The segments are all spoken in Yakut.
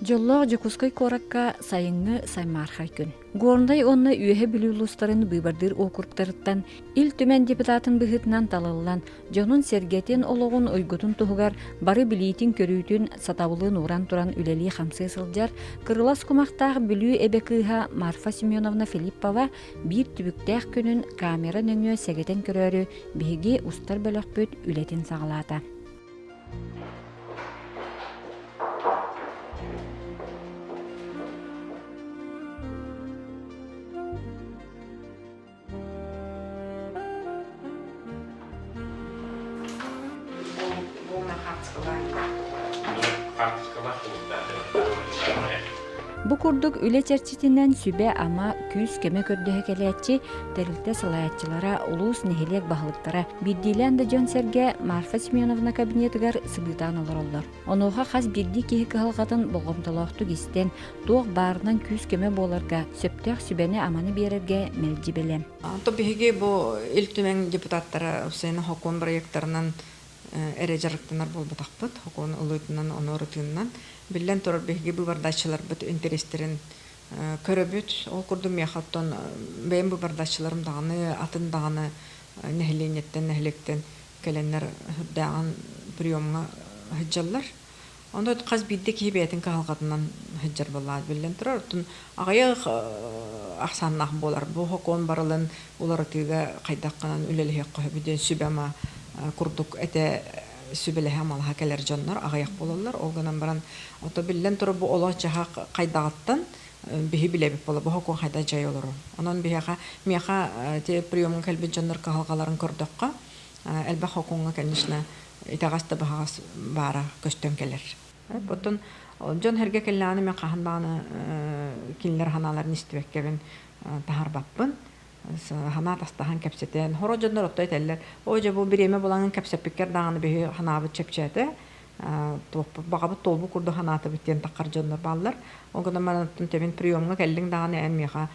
Дьоллоох Дьокуускай куоракка сайыҥҥы саймаархай күн. Горнай уонна Үөһэ Бүлүү улуустарын быыбардыыр уокуруктарыттан Ил Түмэн депутатын быһыытынан талыллан, дьонун-сэргэтин олоҕун уйгутун туһугар бары билиитин-көрүүтүн, сатабылын ууран туран үлэлии-хамсыы сылдьар кырылас кумахтаах Бүлүү эбэ кыыһа Марфа Семеновна Филиппова биир түбүктээх күнүн камера нөҥүө сэгэтэн көрөөрү биһиги устар бөлөхпүт үлэтин саҕалаата. Бу курдук үлэ чэрчитинэн сүбэ-ама, күүс-көмө көрдөһө кэлээччи тэрилтэ салайааччылара, улуус, нэһилиэк баһылыктара, биирдиилээн да дьон-сэргэ Марфа Семеновна кабинетыгар сыбыытаан олороллор. Онуоха хас биирдии киһи кыһалҕатын болҕомтолоохтук истэн, туох баарынан күүс-көмө буоларга, сөптөөх сүбэни-аманы биэрэргэ мэлдьи бэлэм. Онтон биһиги бу Ил Түмэн депутаттара Усена сокуон бырайыактарынан эрэ дьарыктанар буолбатахпыт. Сокуон ылыытынан, ону ырытыынан. Биллэн турар, биһиги быыбардааччыларбыт интэриэстэрин көрөбүт. Ол курдук миэхэ оттон бэйэм быыбардааччыларым даҕаны, атын даҕаны нэһилиэнньэттэн, нэһилиэктэн кэлэннэр үрдээҕин приемҥа сылдьаллар. Онно хас биирдии киһи бэйэтин кыһалҕатынан сылдьар буоллаҕа биллэн турар. Оттон аҕыйах ахсааннаах буолар. Бу сокуон барылын уларытыыга хайдах гынан үлэлэһиэххэ сөбүй диэн сүбэ-ама курдук этэ сүбэлэһэ-амалаһа кэлэр дьоннор аҕыйах буолаллар. Ол гынан баран, ото биллэн турар бу олох-дьаһах хайдаҕыттан биһи билэбит буола бу сокуон хайдах дьайа олорор. Онон биһиэхэ миэхэ те приемҥа кэлбит дьоннор кыһалҕаларын көрдөххө, элбэх сокуоҥҥа, конечно, итэҕэс да баһаҕас баара көстөн кэлэр. Оттон дьон сэргэ кэллэҕинэ мен хаһан даҕаны кинилэр санааларын истибэккэбин таһаарбаппын. Санаа тастаһан кэпсэтэн, хоро дьоннор отто этэллэр, оо дьэ бу бириэмэ булаҥын кэпсэппиккэр даҕаны биһи санаабыт чэпчээтэ, баҕабыт туолбут курдук санаатыбыт диэн таххар дьоннор бааллар. Ол гынан баран тэбин приемҥа кэллиҥ даҕаны эн миэхэ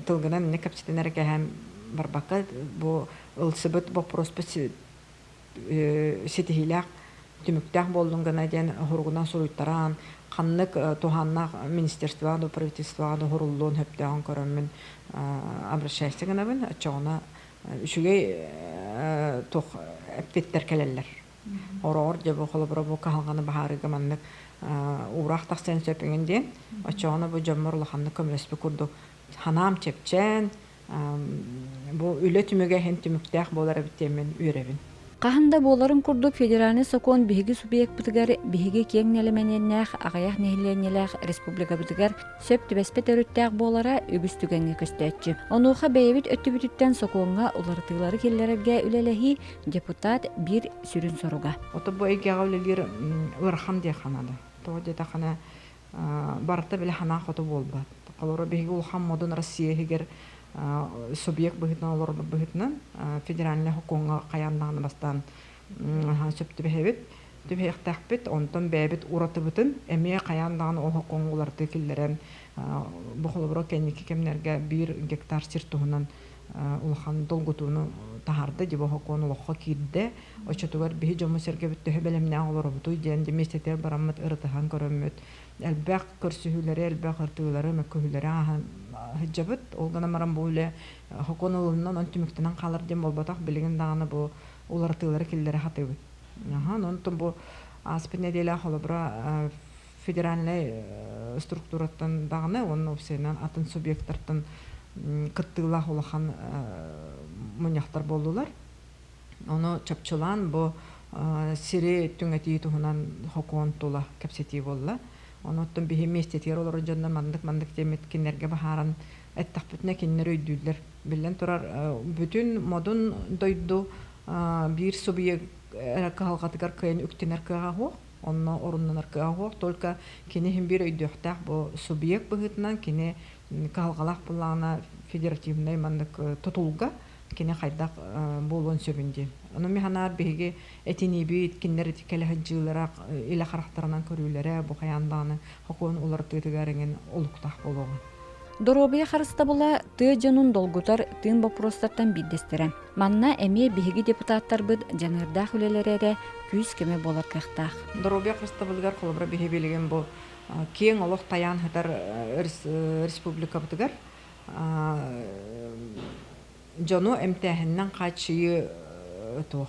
тылгынан иннэ кэпсэтэн эрэ кэһэн барбакка бу ылсыбыт боппуруоспут ситиһиилээх түмүктээх буоллун гына диэн хоругунан суруйтараан ханнык туһааннаах министерствоҕа да правительствоҕа да уһуруллуон сөптөөҕүн көрөммүн обращайся гынабын оччоҕуна үчүгэй туох эппиэттэр кэлэллэр Ороҕор дьэ бу холобура бу кыһалҕаны баһаарыыга маннык уураах тахсыан сөп эҥин диэн оччоҕуна бу дьоммор улаханнык көмөлөспүт курдук санаам чэпчээн бу үлэ түмүгэ иһин түмүктээх буолар эбит диэммин үөрэбин. Хаһан да буоларын курдук федеральнай сокуон биһиги субъекпытыгар биһиги киэҥ нэлэмэниэннээх аҕыйах нэһилиэнньэлээх республикабытыгар сөп түбэспэт өрүттээх буолара үгүс түгэҥҥэ көстөөччү. Онуоха бэйэбит өттүбүтүттэн сокуоҥҥа уларытыылары киллэрэргэ үлэлэһии депутат биир сүрүн соруга. Ото бу эйгэҕэ үлэлиир ыарахан диэххэ наада. Тоҕо диэтэххинэ барыта били санаа хоту буолбат. Холобура, биһиги улахан модун Россия иһигэр субъект быһыытынан олорбут быһыытынан федеральнай сокуоҥҥа хайаан даҕаны бастаан сөп түбэһэбит, түбэһиэхтээхпит. Онтон бэйэбит уратыбытын эмиэ хайаан даҕаны ол сокуоҥҥа уларытыы киллэрэн бу холобура кэнники кэмнэргэ биир гектар сир туһунан улахан долгутууну таһаарда, дьэ сокуон олоххо киирдэ. Оччотугар биһи дьоммут-сэргэбит төһө бэлэмнээх олоробутуй диэн миэстэтигэр бараммыт ырытыһан көрөммүт, элбэх көрсүһүүлэри, элбэх ырытыылары, мөккүһүүлэри ааһан сылдьабыт. Ол гынан баран бу үлэ сокуон ылынна, онон түмүктэнэн хаалар диэн буолбатах, билигин даҕаны бу уларытыылары киллэрэ сатыыбыт. Онтон бу ааспыт нэдиэлэ холобура федеральнай структураттан даҕаны уонна уопсайынан атын субъектартан кыттыылаах улахан мунньахтар буоллулар. Ону чопчулаан бу сири түҥэтии туһунан сокуон тула кэпсэтии буолла. Онуттан биһи миэстэтигэр олорор дьоннор маннык-маннык диэммит кинилэргэ баһааран эттэхпитинэ кинилэр өйдүүллэр. Биллэн турар, бүтүн модун дойду биир субъект эрэ кыһалҕатыгар кыайан үктэнэр кыаҕа суох. Онно оруннанар кыаҕа суох. Только кини иһин биир өйдүөхтээх бу субъект быһыытынан кини кыһалҕалаах буоллаҕына федеративнай маннык тутулга кини хайдах буолуон сөбүн диэн. Ону мин санаар биһиги этиниибит, кинилэр ити кэлэ сылдьыылара, илэ харахтарынан көрүүлэрэ бу хайаан даҕаны сокуон уларытыытыгар эҥин олуктаах буолуоҕа. Доруобуйа харыстабыла тыа дьонун долгутар тыын боппуруостартан биирдэстэрэ. Манна эмиэ биһиги депутаттарбыт дьаныардаах үлэлэрэ эрэ күүс-көмө буолар кыахтаах. Доруобуйа харыстабылыгар холобура биһи билигин бу Киэҥ олох тайаан сытар республикабытыгар дьону эмтээһиннэн хааччыйыы туох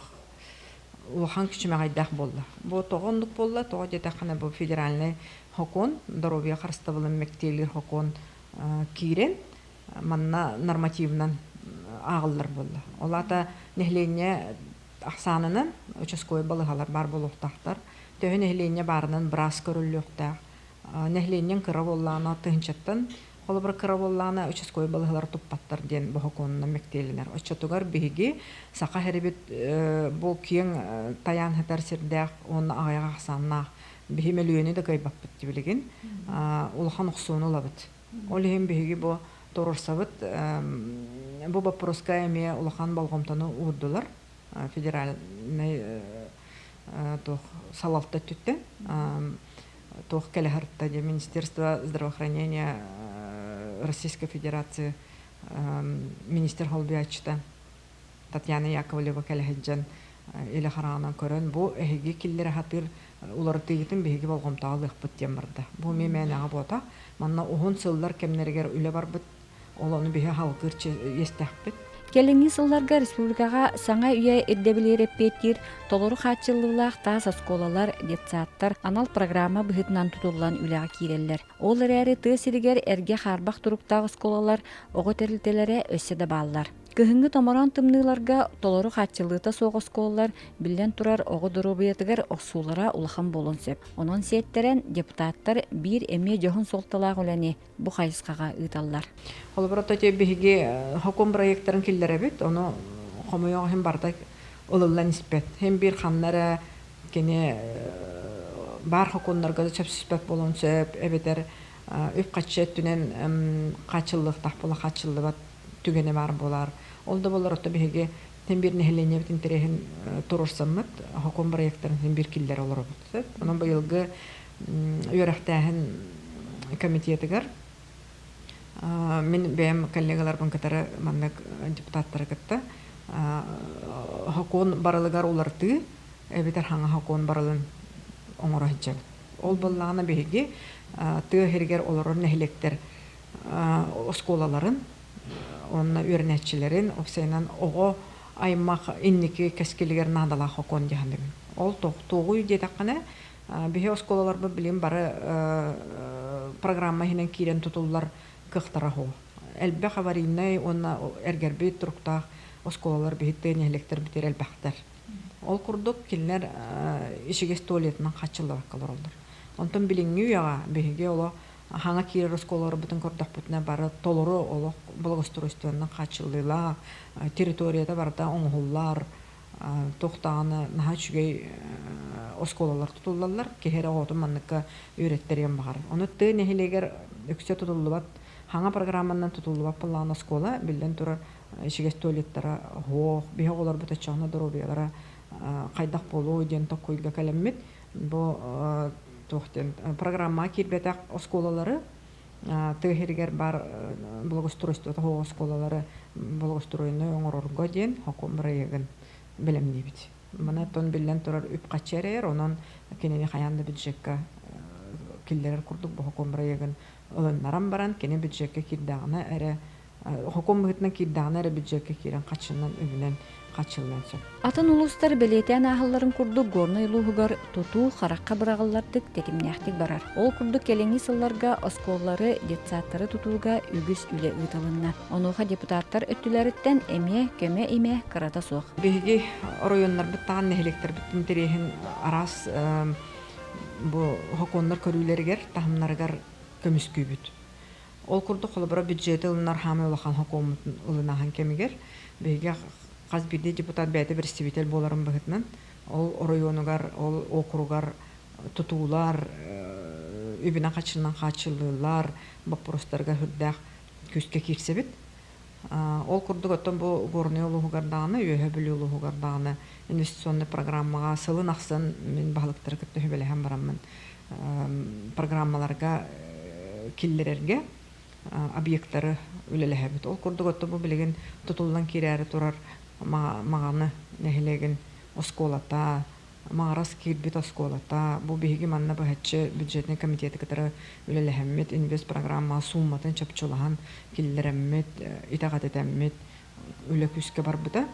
улахан күчүмэҕэйдээх буолла. Бу тоҕо оннук буолла? Тоҕо диэтэххинэ бу федеральнай сокуон, доруобуйа харыстабылын мэктиэлиир сокуон киирэн, манна нормативынан ааҕыллар буолла. Ол аата нэһилиэнньэ ахсаанынан участковай балыыһалар баар буолуохтаахтар. Төһө нэһилиэнньэ баарынан быраас көрүллүөхтээх. Нэһилиэнньэҥ кыра буоллаҕына тыһыынчаттан холобура кыра буоллаҕына участковай балыыһалар туппаттар диэн бохокуонунан мэктиэлэнэр. Оччотугар биһиги саха сирибит бу киэҥ тайаан сытар сирдээх уонна аҕыйах ахсааннаах биһи мөлүйүөнү да кыайбаппыт билигин улахан охсууну ылабыт. Ол иһин биһиги бу туруорсабыт бу боппуруоска эмиэ улахан болҕомтону уурдулар федеральнай туох салалта өттүттэн туох кэлэ сырытта диэн Министерство здравоохранения Российской Федерации министр холбуйааччыта Татьяна Яковлева кэлэ сылдьан илэ хараҕынан көрөн бу эһиги киллэрэ сатыыр уларытыыгытын биһиги болҕомтоҕо ылыахпыт диэн барда. Бу эмиэ мээнэҕэ буота. Манна уһун сыллар кэмнэригэр үлэ барбыт Ол ону биһи халгыыр иэстэхпит. Кэлиҥҥи сылларга республикаҕа саҥа үйэ ирдэбилигэр эппиэттиир толору хааччыллыылаах таас оскуолалар, детсадтар анал программа быһыытынан тутуллан үлэҕэ киирэллэр. Ол эрээри тыа сиригэр эргэ хаарбах туруктаах оскуолалар, оҕо тэрилтэлэрэ өссө да бааллар. Кыһыҥҥы томороон тымныыларга толору хааччыллыыта суох оскуолалар, биллэн турар, оҕо доруобуйатыгар охсуулара улахан буолуон сөп. Онон сиэттэрэн депутаттар биир эмиэ дьоһун суолталаах үлэни бу хайысхаҕа ыыталлар. Холобура, то биһиги хокун проекттарын киллэрэбит, ону хомойуох иһин барыта ылыллан испэт. Һин биир ханна эрэ кини баар хокуннарга сөпсүспэт буолуон сөп, эбэтэр үп-харчы өттүнэн хааччыллыахтаах буола хааччыллыбат түгэнэ баар буолар. Ол да буоллар, отто биһиги син биир нэһилиэнньэбит интэриэһин туруорсаммыт, хокун проекттарын син биир киллэрэ олоробут. Онон быйылгы үөрэхтээһин комитетыгар мин бэйэм коллегаларбын кытары маннык депутаттары кытта сокуон барылыгар уларытыы эбэтэр хаҥа сокуон барылын оҥоро сылдьабыт. Ол буоллаҕына биһиги тыа сиригэр олорор нэһилиэктэр оскуолаларын уонна үөрэнээччилэрин уопсайынан оҕо аймах инники кэскилигэр наадалаах сокуон дьаһанабын. Ол туоҕуй диэтэххинэ Биһи оскуолаларбыт билигин бары программа иһинэн киирэн тутуллар кыахтара суох. Элбэх аварийнай уонна эргэрбит туруктаах оскуолалар биһи тыа нэһилиэктэрбитигэр элбэхтэр. Ол курдук кинилэр ичигэс туалетынан хааччыллыбакка олороллор. Онтон билиҥҥи үйэҕэ биһиги олох хаҥа киирэр оскуолаларбытын көрдөхпүтүнэ бары толору олох благоустройствонан хааччыллыылаах, территорията барыта оҥоһуллар, туох даҕаны наһаа үчүгэй оскуолалар тутуллаллар, киһи эрэ оҕотун манныкка үөрэттэриэн баҕарар. Ону тыа нэһилиэгэр үксэ тутуллубат, хаҥа программанан тутуллубат буоллаҕына оскуола, биллэн турар, ичигэс туалеттара суох, биһи оҕолорбут оччоҕуна доруобуйалара хайдах буолуой диэн толкуйга кэлэммит, бу туох диэн программаҕа киирбэтэх оскуолалары тыа сиригэр баар благоустройствота суох оскуолалары благоустроеннай оҥорорго диэн сокуон бырайыагын бэлэмниибит. Маны оттон биллэн турар үп-харчы эрэйэр, онон кинини хайаан да бюджекка киллэрэр курдук бу сокуон бырайыагын ылыннаран баран, кини бюджекка киирдэҕинэ эрэ сокуон быһыытынан киирдэҕинэ эрэ бюджекка киирэн харчынан үбүнэн хааччыллыан сөп. Атын улуустар бэлиэтээн ааһалларын курдук Горнай улууһугар тутуу харахха быраҕыллардык тэтимнээхтик барар. Ол курдук кэлиҥҥи сылларга оскуолалары, детсадтары тутууга үгүс үлэ ыытылынна. Онуоха депутаттар өттүлэриттэн эмиэ көмө-имэ кырата суох. Биһиги оройуоннарбыт таҕан нэһилиэктэрбит интэриэһин араас бу сокуоннар көрүүлэригэр, таһымнарыгар көмүскүүбүт. Ол курдук, холобура, бюджеты ылынар хаамай улахан сокуоммутун ылынаһын кэмигэр биһиги хас биирдии депутат бэйэтэ представитель буоларын быһыытынан ол оройуонугар, ол округар тутуулар, үбүнэн-харчынан хааччыллыылар боппуруостарга сүрдээх күүскэ киирсэбит. Ол курдук, оттон бу Горнай улууһугар даҕаны, Үөһээ Бүлүү улууһугар даҕаны инвестиционнай программаҕа сылын ахсын мин баһылыктары кытта сүбэлэһэн бараммын программаларга киллэрэргэ объектары үлэлэһэбит. Ол курдук оттон бу билигин тутуллан киирээри турар Маҕаны нэһилиэгин оскуолата, Маҕарас киирбит оскуолата, бу биһиги манна быһаччы бюджетнай комитеты кытары үлэлэһэммит, инвестпрограмма суумматын чопчулаһан киллэрэммит, итэҕэтитэммит үлэ күүскэ барбыта.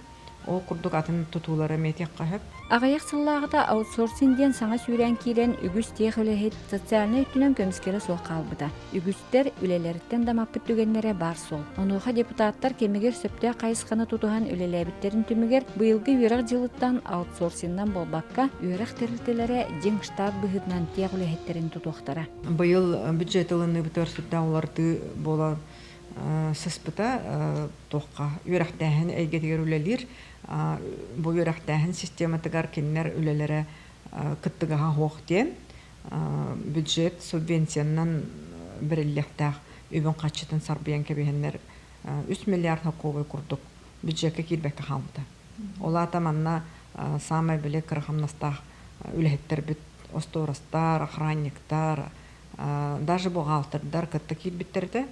Ол курдук атын тутуулары эмиэ этиэххэ сөп. Аҕыйах сыллааҕыта аутсорсинг диэн саҥа сүүрээн киирэн үгүс тех үлэһит социальнай өттүнэн көмүскэлэ суох хаалбыта. Үгүстэр үлэлэриттэн да маппыт түгэннэрэ баар суол. Онуоха депутаттар кэмигэр сөптөөх хайысханы тутуһан үлэлээбиттэрин түмүгэр быйылгы үөрэх дьылыттан аутсорсиннан буолбакка, үөрэх тэрилтэлэрэ дьиҥ штат быһыытынан тех үлэһиттэрин тутуохтара. Быйыл бюджет ылыныыбытыгар сүрдээх уларытыы буола сыспыта туохха үөрэхтээһин эйгэтигэр үлэлиир. Бу үөрэхтээһин систематыгар кинилэр үлэлэрэ кыттыгаһа суох диэн бюджет субвенциянан бэриллиэхтээх үбүн харчытын сарбыйан кэбиһэннэр 3 миллиард солкуобай курдук бюджекка киирбэккэ хаалбыта. Ол аата манна саамай били кыра хамнастаах үлэһиттэрбит остуорастар, охранниктар, даже бухгалтердар кытта киирбиттэр этэ.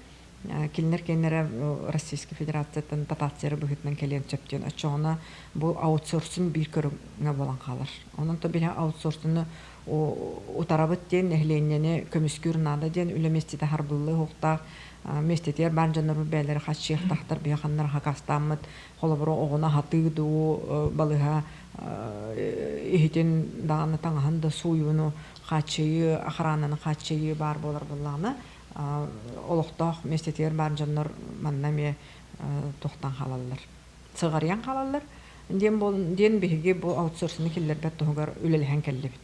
Кинилэр кэннэрэ Российскай Федерацияттан дотация быһыытынан кэлиэн сөп диэн. Оччоҕуна бу аутсорсинг биир көрүҥэ буолан хаалар. Онон то били аутсорсины утарабыт диэн нэһилиэнньэни көмүскүүр наада диэн үлэ миэстэтэ харбыллыы уһуктаах миэстэтигэр баар дьоннорбут бэйэлэрэ хаччыахтаахтар биһи ханнар хакастааммыт холобура оҕону аһатыы дуу балыһа иһитин даҕаны таҥаһын да сууйууну хааччыйыы охрананы хааччыйыы баар буолар буоллаҕына олохтоох миэстэтигэр баар дьоннор манна эмиэ туохтан хаалаллар сыҕарыйан хаалаллар диэн диэн биһиги бу аутсорсины киллэрбэт туһугар үлэлэһэн кэллибит.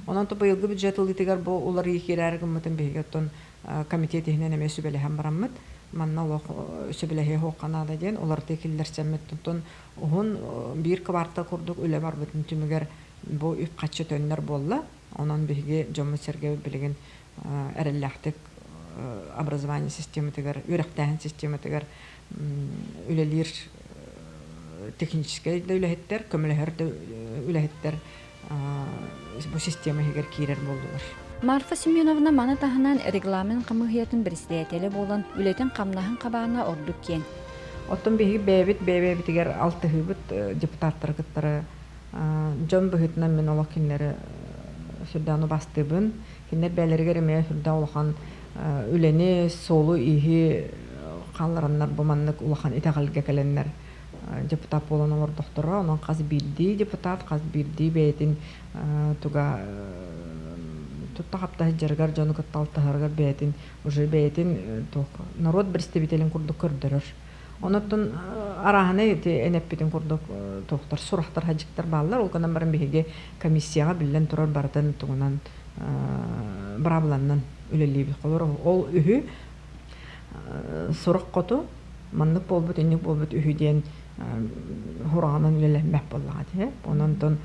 Онон быйылгы бюджет ылыытыгар бу уларыйыы киирээри гыммытын биһиги оттон комитет иһинэн эмиэ сүбэлэһэн бараммыт манна олох сөбүлэһиэ суохха наада диэн уларытыы киллэрсэммит оттон уһун биир квартал курдук үлэ барбытын түмүгэр бу үп-харчы төннөр буолла. Онон биһиги дьоммут-сэргэбит билигин эрэллээхтик образование систематыгар, үөрэхтээһин систематыгар үлэлиир техническэй да үлэһиттэр, көмөлөһөр да үлэһиттэр бу система иһигэр киирэр буоллулар. Марфа Семеновна маны таһынан регламент хамыыһыйатын председателэ буолан үлэтин-хамнаһын хабаана ордук киэҥ. Оттон биһиги бэйэбит бэйэбитигэр алтыһыыбыт депутаттары кыттары дьон быһыытынан мин олох кинилэри сүрдээн убастыыбын. Кинилэр бэйэлэригэр эмиэ сүрдээх улахан үлэни, суолу-ииһи хааллараннар бу маннык улахан итэҕэлгэ кэлэннэр депутат буолан олордохторо. Онон хас биирдии депутат хас биирдии бэйэтин туга тутта-хапта сылдьарыгар, дьону кытта алтыһарыгар бэйэтин уже бэйэтин туох норуот представителин курдук көрдөрөр. Онон арааһынай ити эн эппитин курдук туохтар сурахтар хадьыктар бааллар. Ол гынан баран биһиги комиссияҕа биллэн турар барытын тугунан быраабыланнан үлэлиибит. Холор ол үһү сурах хоту маннык буолбут, инник буолбут үһү диэн хураҕынан үлэлэммэт буоллаҕа дии. Онон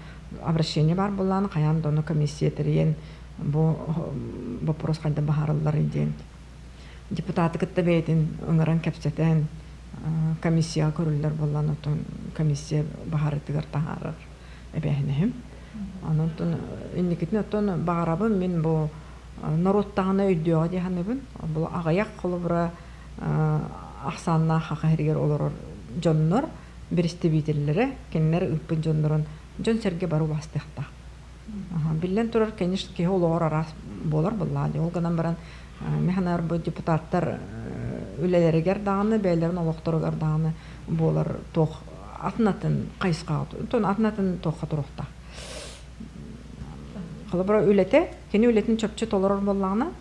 обращение баар буоллаҕына хайаан да ону комиссия тэрийэн бу вопрос хайдах быһаарылларый диэн депутаты кытта бэйэтин ыҥыран кэпсэтэн комиссияҕа көрүллэр буоллаан оттон комиссия баһарытыгар таһаарар эбээһинэһим. Онон инникитин оттон баҕарабын мин бу норуоттаҕына өйдүөҕэ дии саныыбын. Бу аҕыйах холобура ахсааннаах хаха сиригэр олорор дьоннор биристэбиитэллэрэ кинилэр ыыппыт дьоннорун дьон-сэргэ бары убаастыахтаах. Биллэн турар, конечно, киһи олоҕор араас буолар буоллаҕа дии. Ол гынан баран, мин санаабар, бу депутаттар үлэлэригэр даҕаны, бэйэлэрин олохторугар даҕаны буолар туох атын-атын хайысхаҕа, атын-атын туохха туруохтаах. Холобура, үлэтэ, кини үлэтин чопчу толорор буоллаҕына,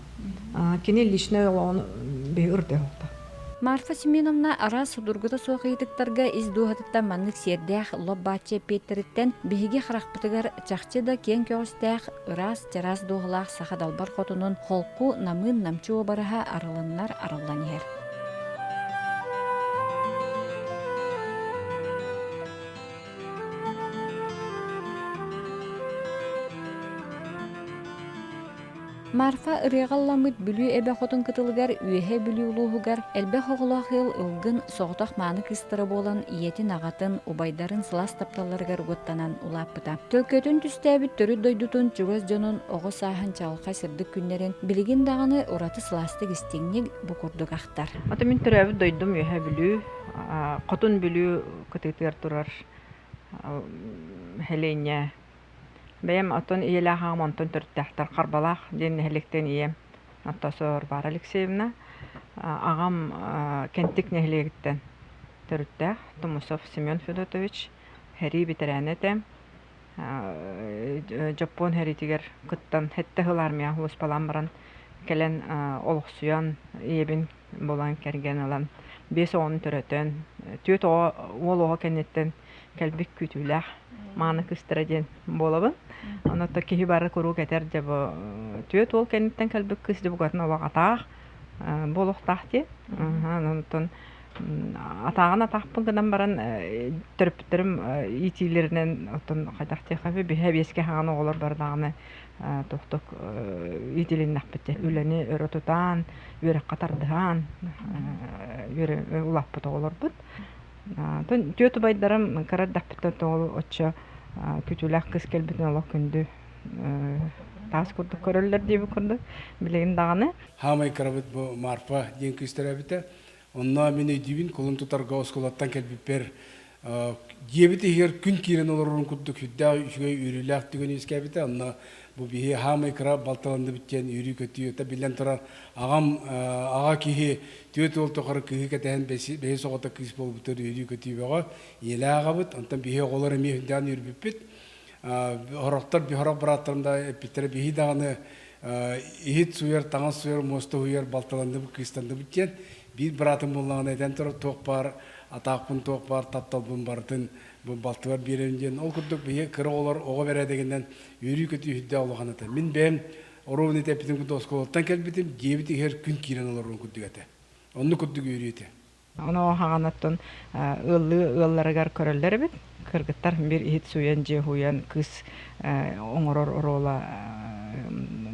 кини личнэй олоҕун биһи ырытыахтаах. Марфа Семеновна араас судургута суох ыйытыктарга ис дууһатыттан маннык сиэрдээх лоп-бааччы эппиэттэриттэн биһиги харахпытыгар чахчы да киэҥ көҕүстээх, ыраас, чараас дууһалаах саха далбар хотунун холку, намыын намчы уобараһа арылыннар арыллан иһэр. Марфа ырыаҕа ылламмыт Бүлүү эбэ хотун кытылыгар Үөһээ Бүлүү улууһугар элбэх оҕолоох ыал ылгын соҕотох мааны кыыстара буолан ийэтин-аҕатын, убайдарын сылаас тапталларыгар угуттанан улааппыта. Төлкөтүн түстээбит төрүт дойдутун чугас дьонун оҕо сааһын чаҕылхай сырдык күннэрин билигин даҕаны ураты сылаастык истиҥник бу курдук ахтар. Ата мин төрөөбүт дойдум Үөһээ Бүлүү, Хотун Бүлүү кытыытыгар турар Хэлиэнньэ. Бэйэм оттон ийэлээх аҕам онтон төрүттээхтэр Харбалаах диэн нэһилиэктэн ийэм Антосова Варвара Алексеевна, аҕам Кэнтик нэһилиэгиттэн төрүттээх Тумусов Семен Федотович, сэрии бэтэрээнэ этэ. Дьоппуон сэриитигэр кыттан сэттэ сыл армияҕа сулууспалаан баран кэлэн олохсуйан ийэбин булан кэргэн ылан биэс оҕону төрөтөн түөрт оҕо уол оҕо кэнниттэн кэлбит күүтүүлээх мааны кыыстара диэн буолабын. Онон киһи бары куруук этэр дьэ бу түөрт уол кэнниттэн кэлбит кыыс дьэ букатын олох атаах буолуохтаах диэн. Онтон атааҕын атаахпын гынан баран төрөппүттэрим иитиилэринэн оттон хайдах диэххэ биһэ биэскэ хаҕан оҕолор бары даҕаны тохтук иитилиннэхпит үлэни өрө тутаан үөрэххэ тардыһан улааппыт оҕолорбут. Түөрт убайдарым кыра эрдэхпиттэн тоҕо оччо күтүүлээх кыыс кэлбитин олох күндү таас курдук көрөллөр диэбит курдук билигин даҕаны. Хаамай кырабыт бу Марфа диэн кыыс төрөөбүтэ. Онно мин өйдүүбүн, кулун тутарга оскуолаттан кэлбиппэр дьиэбит иһигэр күн киирэн олорорун курдук сүрдээх үчүгэй үөрүүлээх түгэн үөскээбитэ. Онно бу биһи хаамай кыра балталанныбыт диэн үөрүү-көтүү это биллэн турар аҕам аҕа киһи түөрт уол тухары кыыһы кэтэһэн бэһис оҕото кыыс буолбутугар үөрүү-көтүү бөҕө. Ийэлээх аҕабыт, онтон биһи оҕолор эмиэ үрдээн үөрбүппүт. Сорохтор сорох бырааттарым да эппиттэрэ биһи даҕаны иһит сууйар, таҥас сууйар, муоста уһуйар балталанныбыт, кыыстандыбыт диэн. Биир быраатым буоллаҕына этэн турар туох баар атаахпын, туох баар тапталбын барытын бу балтыбар биэрэбин диэн. Ол курдук биһи кыра оҕолор оҕо бэрээдэгинэн үөрүү-көтүү үрдээх улахан этэ. Мин бэйэм оруобуна эппитим курдук оскуолаттан кэлбитим, дьиэбит иһигэр күн киирэн олорорун курдук этэ. Оннук курдук үөрүү этэ. Ону хаҕанаттан ыаллыы ыалларыгар көрөллөр эбит. Кыргыттар биир иһит сууйан, дьиэ уһуйан кыыс оҥорор оруола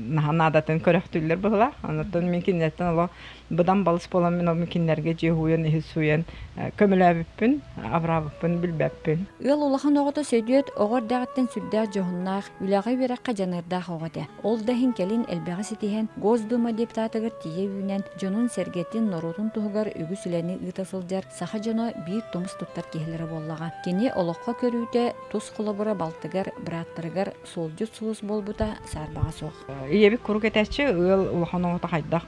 наһаа наадатын көрөхтүүллэр быһыылаах. Онтон мин кинилэртэн олох быдан балыс буолан мин ол кинилэргэ дьиэ уһуйан, иһит сууйан көмөлөөбүппүн, абыраабыппын билбэппин. Ыал улахан оҕото Сөдүөт оҕо эрдэҕиттэн сүрдээх дьоһуннаах, үлэҕэ-үөрэххэ дьаныардаах оҕо этэ. Ол да иһин кэлин элбэҕи ситиһэн, Госдума депутатыгар тиийэ үүнэн, дьонун-сэргэтин, норуотун туһугар үгүс үлэни ыыта сылдьар саха дьоно биир тумус туттар киһилэрэ буоллаҕа. Кини олоххо көрүүтэ, тус холобура балтыгар, бырааттарыгар суолдьут сулус буолбута саарбаҕа суох. Ийэбит куруук этээччи, ыал улахан оҕото хайдах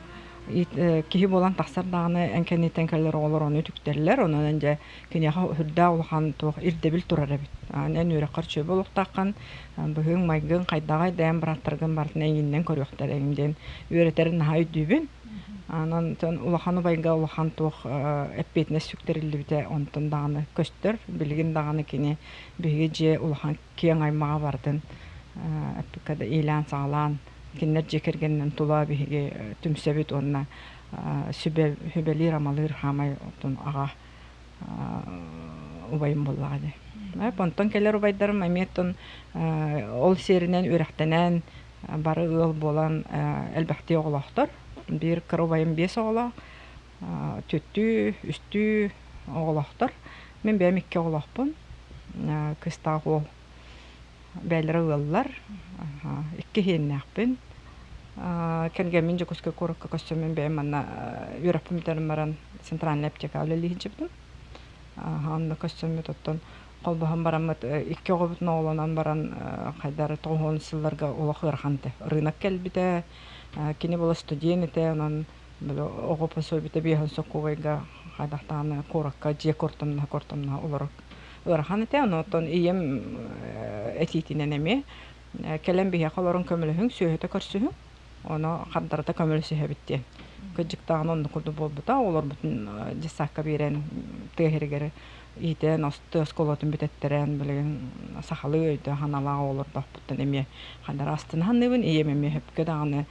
киһи буолан тахсар даҕаны эн кэнниттэн кэлэр оҕолор ону үтүктэллэр, онон дьэ киниэхэ сүрдээх улахан туох ирдэбил турар эбит. Эн үөрэххэр үчүгэй буолуохтааххын, быһыыҥ-майгыҥ хайдаҕай да эн бырааттаргын барытын эйигиннэн көрүөхтэрэ эҥин диэн үөрэтэрин наһаа өйдүүбүн. Онон улахан убайга улахан туох эппиэтинэс сүктэриллибитэ онтон даҕаны көстөр. Билигин даҕаны кини биһиги дьиэ улахан киэҥ аймаҕа барытын эппиккэ да иилээн-саҕалаан кинилэр дьиэ кэргэнинэн тула биһиги түмсэбит уонна сүбэ сүбэлиир-амалыыр хаамай оттон аҕа убайым буоллаҕа дии. Онтон кэлэр убайдарым эмиэ оттон ол сиэринэн үөрэхтэнэн бары ыал буолан элбэхтии оҕолоохтор. Биир кыра убайым биэс оҕолоох, түөртүү, үстүү оҕолоохтор. Мин бэйэм икки оҕолоохпун. Кыыстаах уол бэйэлэрэ ыаллар. Икки иһиэннээхпин. Кэргэммин Дьокуускай куоракка көрсөммүн бэйэм манна үөрэхпин бүтэрэн баран центральнай аптекаҕа үлэлии сылдьыбытым. Онно көрсөммүт оттон холбоһон бараммыт икки оҕобутун оҕолонон баран хайдары тоҕуһуон сылларга олох ыарахан этэ. Рынок кэлбитэ, кини була студент этэ, онон оҕо пособиета биэһин сокуобайга хайдахтаҕына куоракка дьиэ куортамнаһа куортамнаһа олорор ыарахан этэ. Онон ийэм этиитинэн эмиэ кэлэн биһиэхэ олорон көмөлөһүҥ, сүөһүтэ көрсүһүҥ, ону хардарыта көмөлөсүһэбит диэн. Кырдьыктааҕын оннук курдук буолбута. Оҕолорбутун детсадка биэрэн тыа сиригэр иитэн, тыа оскуолатын бүтэттэрэн, билигин сахалыы өйдөөх-санаалаах оҕолордоохпуттан эмиэ ханна астына саныыбын. Ийэм эмиэ сөпкө даҕаны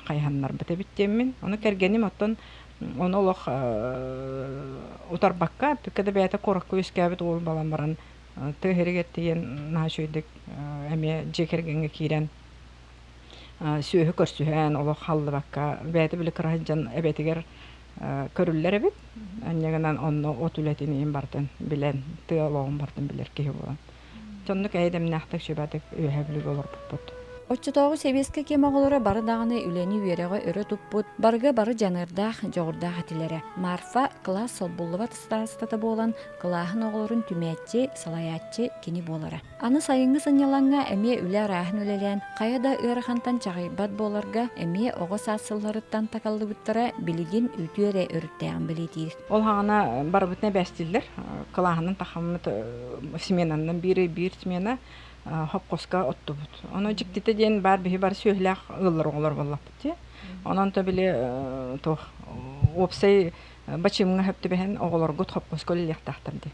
хайыһаннарбыт эбит диэммин. Ону кэргэним оттон ону олох утарбакка, бүккэ да бэйэтэ куоракка үөскээбит уол буолан баран тыа сиригэр тиийэн наһаа үчүгэйдик эмиэ дьиэ кэргэҥҥэ киирэн сүөһү көрсүһэн олох халлыбакка бэйэтэ били кыра сылдьан эбэтигэр көрүллэр эбит. Анньа гынан онно от үлэтин иһин барытын билэн, тыа олоҕун барытын билэр киһи буолан. Соннук эйэ-дэмнээхтик сүбэтик үөһэ бүлүүгэ олорбуппут. Оччотооҕу сэбиэскэй кэм оҕолоро бары даҕаны үлэни-үөрэҕи өрө туппут, барыга бары дьаныардаах, дьоҕурдаах этилэрэ. Марфа кылаас солбуллубат старостата буолан, кылааһын оҕолорун түмээччи, салайааччы кини буолара. Аны сайыҥҥы сынньалаҥҥа эмиэ үлэ арааһын үлэлээн, хайа да ыарахантан чаҕыйбат буоларга эмиэ оҕо саас сылларыттан такаллыбыттара билигин үтүө эрэ өрүттээҕин бэлиэтиир. Ол хаҕана барыбытын эбээстииллэр. Кылааһынан тахаммыт сменаннан биир биир смена хопхоска оттубут. Ону дьиктитэ диэн баар биһи бары сүөһүлээх ыаллар оҕолор буоллахпыт дии. Онон то били туох уопсай бачыымҥа сөп түбэһэн оҕолоргут хопхоска үлэлиэхтээхтэр дии.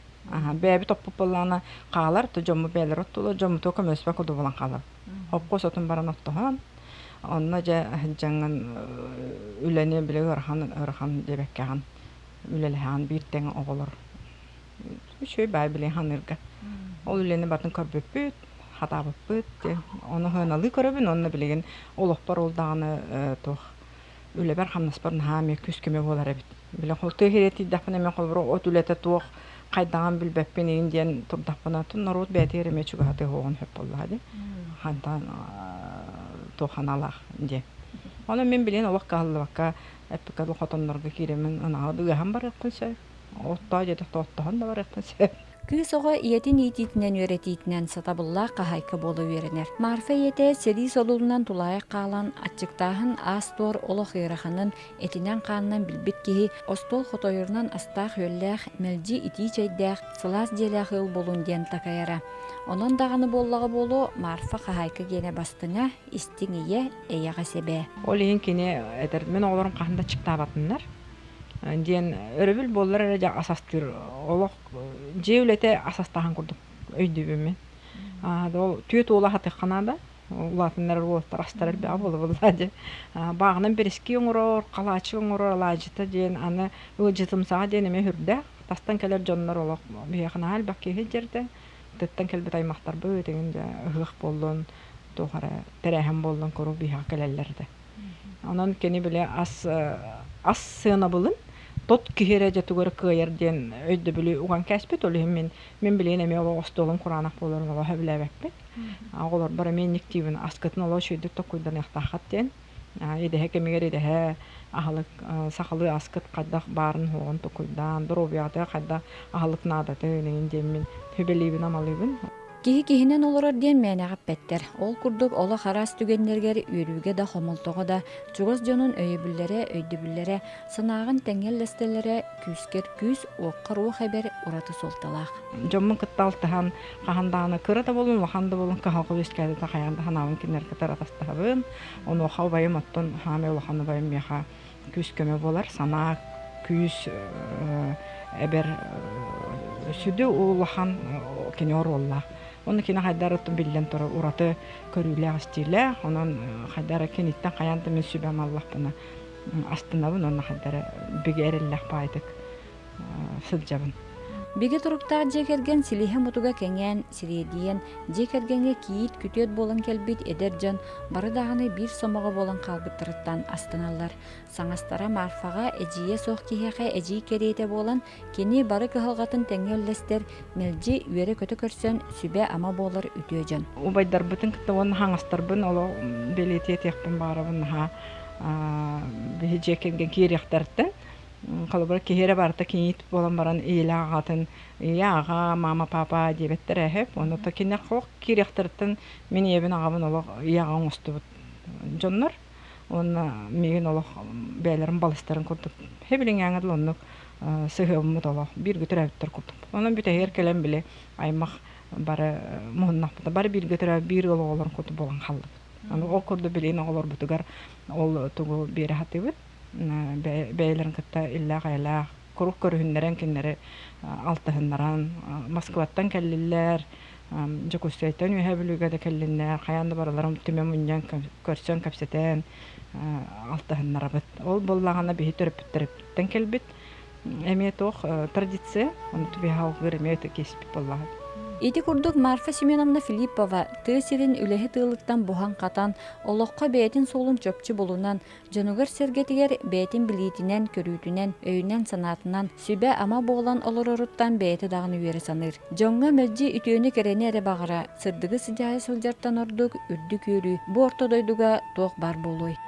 Бэйэбит оппут буоллаҕына хаалар, то дьоммут бэйэлэрэ оттуулар, дьоммутугар көмөлөспөт курдук буолан хаалар. Хопхос отун баран оттоһон, онно дьэ сылдьаҥҥын үлэни били ыарахан ыарахан диэбэккэҕин үлэлэһэҕин биир тэҥ оҕолор үчүгэй баай били ханыырга. Ол үлэни батын көрбүппүт, хатаабыппыт диэн. Ону сыаналыы көрөбүн уонна билигин олохпор ол даҕаны туох үлэбэр-хамнаспар наһаа эмиэ күүс-көмө буолар эбит. Били тыа сиригэр тиийдэхпинэ эмиэ холобура от үлэтэ туох хайдаҕын билбэппин игин диэн турдахпына норуот бэйэтигэр эмиэ чугаһатыы оһоҕун сөп буоллаҕа дии. Хантан туох аналаах диэн. Онон мин билигин олох кыһаллыбакка эппиккэ дылы хотоннорго киирэммин ынаҕы ыаһан барыахпын сөп. Оттоо диэтэх да оттоһон да барыахпын сөп. Кыыс оҕо ийэтин иитиитинэн үөрэтиитинэн сатабыллаах хаһаайка буола үөрэнэр. Марфа ийэтэ сэрии содулунан тулаайах хаалан, аччыктааһын аас-туор олох ыараханын этинэн-хаанынан билбит киһи остуол хотойорунан астаах-үөллээх, мэлдьи итии чэйдээх, сылаас дьиэлээх ыал буолун диэн такайара. Онон даҕаны буоллаҕа буолуо, Марфа хаһаайка гиэнэ бастыҥа, истиҥ ийэ, эйэҕэс эбээ. Ол иһин кини этэр, мин оҕолорум хаһан да аччыктаабатыннар диэн өрөбүл буоллар эрэ дьэ ас астыыр олох дьиэ үлэтэ ас астааһын курдук өйдүүбүн мин. Ол түөрт уола аһатыахха наада. Улаатыннарар уолаттар астара элбэҕэ буола буолла дьэ. Бааҕынан бэрэски оҥорор, халаачык оҥорор алаадьыта диэн аны ыалдьытымсаҕа диэн эмиэ сүрдээх. Тастан кэлэр дьоннор олох биһиэхэ наһаа элбэх киһи сылдьар Тыттан кэлбит аймахтарбыт эҥин дьэ ыһыах буоллун, туох эрэ тэрээһин буоллун куруук биһиэхэ кэлэллэр этэ. Онон кини били ас ас сыанабылын тот киһи эрэ дьэ тугу эрэ кыайар диэн өйдөбүлү уган кээспит. Ол иһин мин мин билигин эмиэ олох остуолум кураанах буоларын олох сөбүлээбэппин. Оҕолорбор эмиэ инник диибин аскытын олох үчүгэйдик токкуйданыахтааххыт диэн. Идэһэ кэмигэр идэһэ аһылык сахалыы аскыт хайдах баарын-суоҕун токуйдаан, доруобуйаҕытыгар хайдах аһылык наадатын эҥин диэммин сүбэлиибин-амалыыбын. Киһи киһинэн олорор диэн мээнэҕэ эппэттэр. Ол курдук олох араас түгэннэригэр үөрүүгэ да, хомолтоҕо да чугас дьонун өйөбүллэрэ, өйдөбүллэрэ, санааҕын тэҥҥэ үллэстэллэрэ күүскэр күүс, уоххар уох эбэр ураты суолталаах. Дьоммун кытта алтыһан, хаһан даҕаны кыра да буоллун, улахан да буоллун кыһалҕа үөскээбитэ хайаан да санаабын кинилэргэ кытары атастаһабын. Онуоха убайым оттон хаамай улахан убайым миэхэ күүс-көмө буолар, санаа күүс эбэр сүдү улахан кини оруоллаах. Онно кини хайдах эрэ биллэн турар ураты көрүүлээх-истиилээх, онон хайдах эрэ киниттэн хайаан да мин сүбэм аллахпына астынабын уонна хайдах эрэ бигэ эрэллээх баайдык сылдьабын. Бигэ туруктаах дьиэ кэргэн силиһэ мутуга кэҥээн, сириэдийэн, дьиэ кэргэҥҥэ кийиит күтүөт буолан кэлбит эдэр дьон бары даҕаны биир сомоҕо буолан хаалбыттарыттан астыналлар. Саҥастара Марфаҕа эдьиийэ суох киһиэхэ эдьиий кэриэтэ буолан, кини бары кыһалҕатын тэҥҥэ үллэстэр, мэлдьи үөрэ-көтө көрсөн, сүбэ-ама буолар үтүө дьон. Убайдарбытын кытта уонна хаҥастарбын олох бэлиэтии этиэхпин баҕарабын наһаа биһи дьиэ кэргэн киириэхтэриттэн Холобура, киһи эрэ барыта кийиит буолан баран ийэлээх аҕатын ийэ, аҕа, мама, папа диэбэттэр эһэп. Онно кинилэр хох киириэхтэриттэн мин ийэбин, аҕабын олох ийэ аҕа оҥостубут дьоннор. Уонна миигин олох бэйэлэрин балыстарын курдук хэбилиҥээҥҥэ дылы оннук сыһыаммыт олох бииргэ төрөөбүттэр курдук. Онон бүтэһигэр кэлэн били аймах бары муһуннахпыта бары бииргэ төрөөбүт биир ыал оҕолорун курдук буолан хааллыбыт. Аны ол курдук билигин оҕолорбутугар ол тугу биэрэ сатыыбыт. Бэйэлэрин кытта иллээх-эйэлээх куруук көрүһүннэрэн кинилэри алтыһыннаран Москваттан кэллиллэр, Дьокуускайтан Үөһээ Бүлүүгэ да кэллиннэр, хайаан да барыларын түмэ мунньан көрсөн кэпсэтэн алтыһыннарабыт. Ол буоллаҕына биһи төрөппүттэриттэн кэлбит эмиэ туох традиция, ону биһи алгыыр эмиэ киэспит буоллаҕа. Ити курдук Марфа Семеновна Филиппова тыа сирин үлэһит ыалыттан буһан-хатан, олоххо бэйэтин суолун чопчу булунан, дьонугар-сэргэтигэр бэйэтин билиитинэн, көрүүтүнэн, өйүнэн-санаатынан сүбэ-ама буолан олороруттан бэйэтэ даҕаны үөрэ саныыр. Дьоҥҥо мэлдьи үтүөнү-кэрэни эрэ баҕара, сырдыгы сыдьаайа сылдьартан ордук үрдүк үөрүү бу орто дойдуга туох баар буолуой?